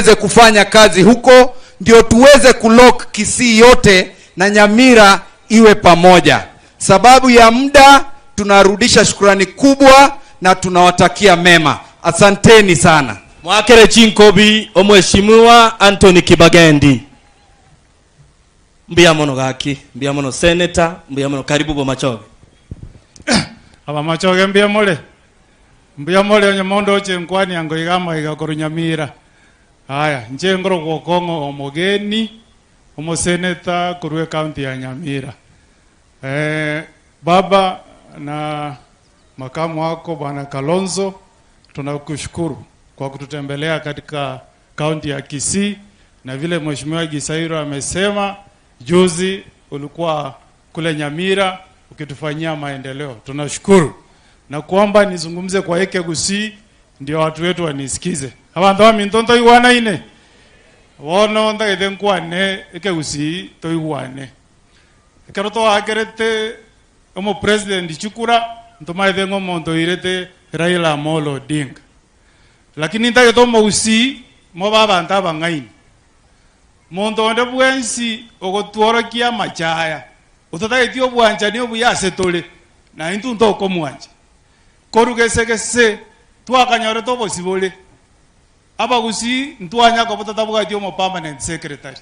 tuweze kufanya kazi huko, ndio tuweze kulock Kisii yote na Nyamira iwe pamoja. Sababu ya muda, tunarudisha shukrani kubwa na tunawatakia mema. Asanteni sana. Mwakere chinkobi Omweshimiwa Anthony Kibagendi. Mbuya mono gaki, mbuya mono Senator, mbuya mono karibu Bomachoge. Abamachoge mbuya more? Mbuya more onye mondoche nkwania ngoiga amaiga korwa Nyamira. Aya, inche nkorokwa Okong'o Omogeni, omoseneta korwa ecounty ya Nyamira. Eh, baba na makamu wako Bwana Kalonzo, tunakushukuru kwa kututembelea katika kaunti ya Kisii, na vile Mheshimiwa Gisairo amesema juzi ulikuwa kule Nyamira ukitufanyia maendeleo. Tunashukuru na kuomba nizungumze kwa Ekegusii ndio watu wetu wanisikize. Abanto baminto ntoigwanaine bono ntagete nkwane Ekegusii toigwane. Ekero twakerete omopresident chikura ntomaete ng'a omonto oirete Raila Amolo Odinga. Lakini ntagete omogusii mobe abanto abang'aini. Monto onde bwensi ogotworokia amachaya, ototageti obwanchani obuya ase tore, na intwe ntokomwancha. Korwa gese gese twakanyorete obosibore, abagusii ntwanya koba totabwati omo permanent secretary.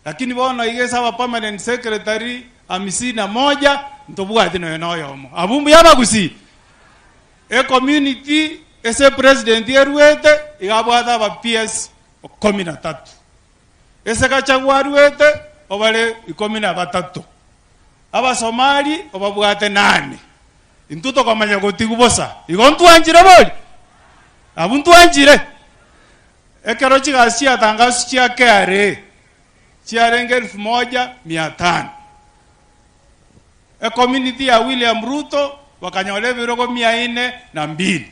Lakini bono iga ase aba permanent secretary hamsini na moja ntobwati nonya noyomo. Abwo mbuya abagusii? Ecommunity ase epresident eruete iga abwate aba PS ikomi na tatu. Ase Gachagua aruete obare ikomi na batato. Abasomali obabwate nane. Intwe tokomanya gotigwa bosa. Igo ntwanchire bori? Abwo ntwanchire? Ekero chigasi chiatangaswa chia KRA chiarenge elfu moja mia tano. Ecommunity ya William Ruto bakanyora ebirogo mia ine na mbili.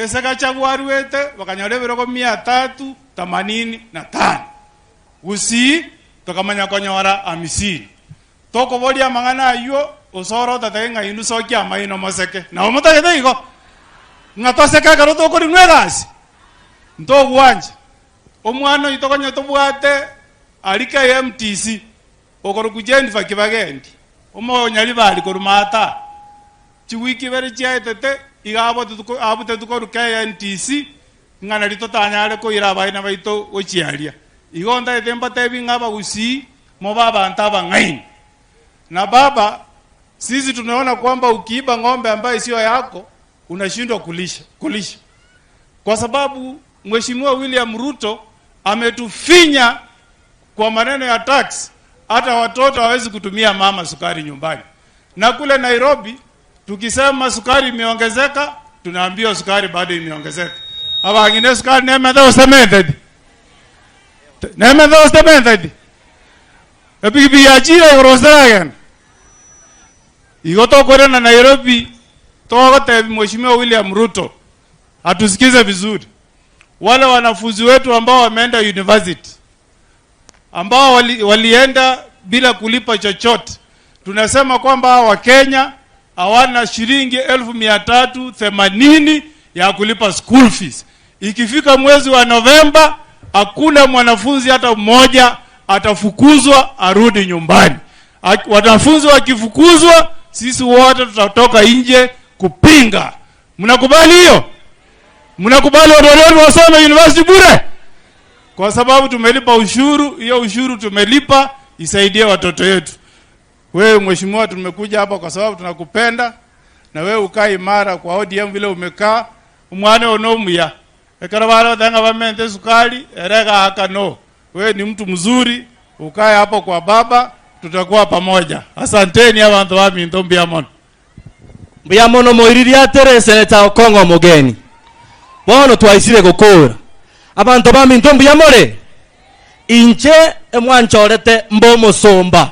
Ase Gachagua aruete bakanyora ebirogo mia tatu themanini na tano. Gusii tokamanya konyora hamisini. Tokoboria amang'ana ayio, osore otatege ng'a inwe sokia amaino moseke. Nabo motagete igo? Ng'a toseke ekero tokorinwa egasi? Ntogwancha. Omwana oito konya tobwate aria KMTC, okorokwa Jennifer Kibagendi, omonyaribari korwa Maata, chiwiki ibere chiaetete, iga abutetwe korwa KNTC, ng'a nario totanyare koira abaina baito gochia aria. Igo ntagete mbatebi ng'a abagusii mobe abanto abang'aini. Na baba, sisi tumeona kwamba ukiiba ng'ombe ambaye sio yako unashindwa kulisha, kulisha. Kwa sababu Mheshimiwa William Ruto ametufinya kwa maneno ya tax, hata watoto hawezi kutumia mama sukari nyumbani. Na kule Nairobi tukisema sukari imeongezeka, tunaambiwa sukari bado imeongezeka. Abang'ina esukari nemethe gose tementeti? Nemethe gose tementeti? Epikipiki yachire igoro gose teragenda? Igo tokorana Nairobi togotebi Mheshimiwa William Ruto atusikize vizuri. Wale wanafunzi wetu ambao wameenda university ambao wali, walienda bila kulipa chochote, tunasema kwamba hawa Wakenya hawana shilingi 380,000 ya kulipa school fees. Ikifika mwezi wa Novemba, hakuna mwanafunzi hata mmoja atafukuzwa arudi nyumbani. Wanafunzi wakifukuzwa, sisi wote tutatoka nje kupinga. Mnakubali hiyo? Mnakubali watoto wetu wasome university bure? Kwa sababu tumelipa ushuru, hiyo ushuru tumelipa isaidie watoto wetu. Wewe mheshimiwa, tumekuja hapa kwa sababu tunakupenda na wewe ukae imara kwa ODM vile umekaa. Omwana oyo nomuya ekero barota ng'a bamente esukari ere egaka no. Wewe ni mtu mzuri, ukae hapo kwa baba, tutakuwa pamoja. Asanteni abanto baminto, mbuya mono. Mbuya mono moiririe atere Senator Okong'o Omogeni. Bono twaisire gokora. Abanto baminto mbuya more? Inche emwanchorete mbe omosomba.